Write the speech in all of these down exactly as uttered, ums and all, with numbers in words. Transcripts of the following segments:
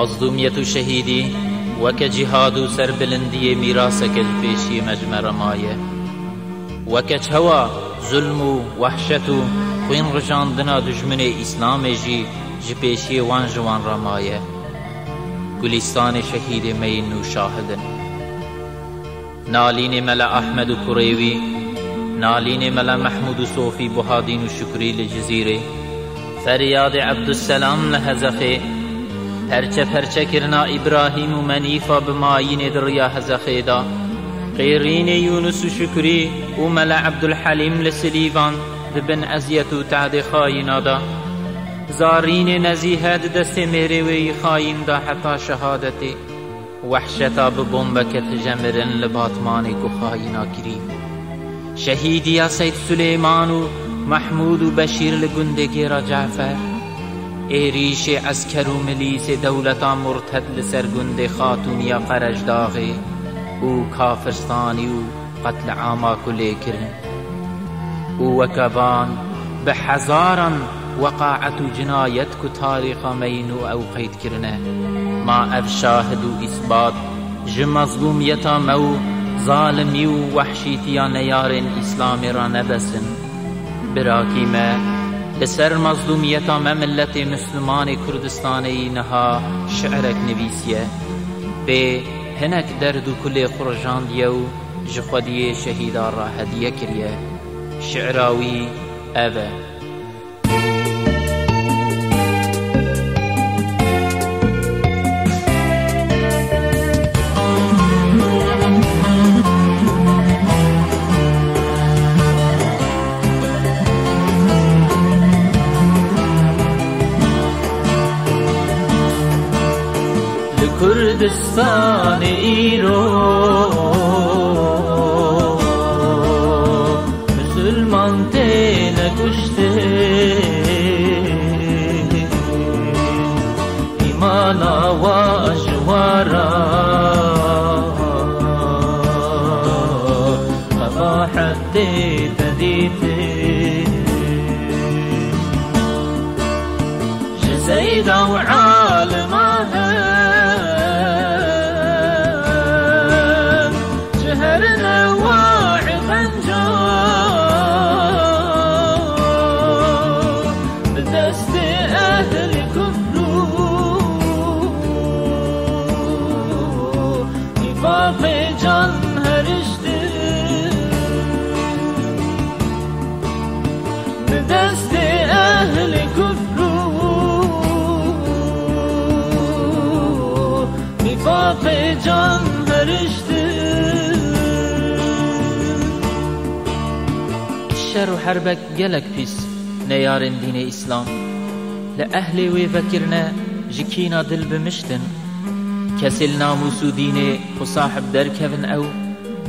Mezlûmiyet û şehîdî weke cîhad û serbilindiyê mîraseke li pêşiyê me ji me re maye. Weke çawa zulm û wehşet û xwîn rijandina dijminê Îslamê jî ji pêşiyê wan ji wan re maye. Gulîstanê şehîdê me yên nû şahid in. Nalînê Mela Ehmed û kurê wî, nalînê Mela Mehmûd û Sofî, Buhadîn û Şukrî li Cizîrê, feryadê Ebdulselam li Hezexê, perçe perçe kirina Îbrahîm û Menîfa bi mayînê di riya Hezexê de, qêrînê Yûnus û Şukrî û Mela Ebdulhelîm li Silîvan di bin eziyet û tehdê xayîna de, zarînê Nezîhe di destê mêrê wê yî xayîn de heta şehadetê. Wehşeta bi bombeke tije mirin li Batmanê ku xayîna kirî. Şehîdiya Seyd Suleyman û Mehmûd û Beşîr li gundê Gêra Cafer. Êrîşê esker û milîsê dewleta murted li ser gundê Xatûniya Qerecdaxê û Kafirstanî û qetliama ku lê kirin. Û weke van bi hezaran weqaet û cinayet ku tarîxa me yî nû ew qeyd kirine. Ma ev şahid û îsbat ji mezlûmiyeta me û zalimî û wehşîtiya neyarên Îslamê re ne bes in. Birakî me, li ser mezlûmiyeta me miletê Mislimanê Kurdistanê yî niha şi'rek nivîsiye. Pê hinek derd û kulê xwe rijandiye û ji xwediyê şehîdan re hediye kiriye. Şi'ra wî ev e. Li Kurdistanê îro misilman têne kuştin, îmana wa ji wa re qebahetê te dîtin. Ji Seyda û alima hem, ji her newa qenca, bi destê ehlî kufr û nîfaqê can heriştin. Bi destê ehlê kufr û nîfaqê can heriştin. Şer û herbek gelek pîs neyarên dînê Îslam li ehlê wê vekirine ji kîna dil bimiştin. Kesê li namûs û dînê xwe sahib derkevin ew,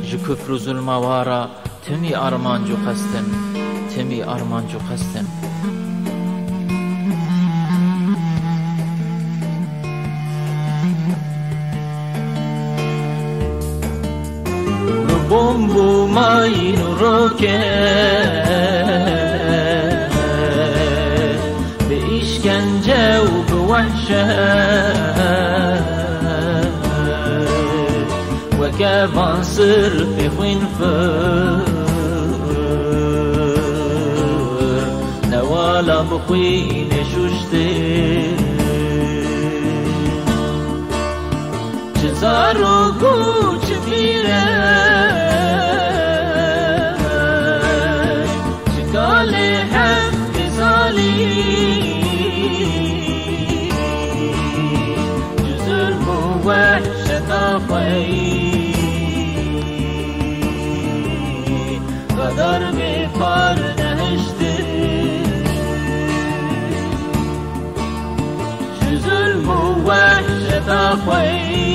ji kufr û zulma wa re timî armanc û qestin, timî armanc û qestin. Bi bomb û mayîn û roket, bi îşkence û bi wehşet, weke van sirpê xwîn fir, newala bi xwînê şuştin. Çi zarok û çi pîrek, çi kalê heftê salî, ji zulm û wehşeta xwe yî qedar bê par nehiştin. Ji zulm û wehşeta xwe yî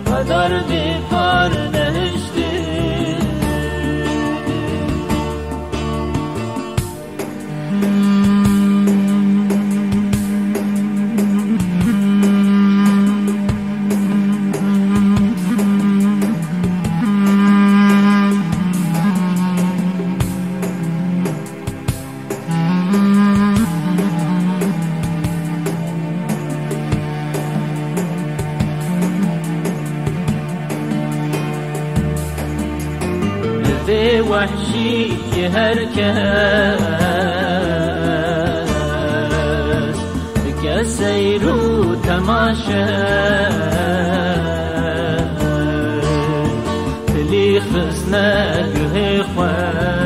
qedar bê par nehiştin. Bê wehşî yê her kes bike seyr û temaşe, tilî xistne guhê xwe.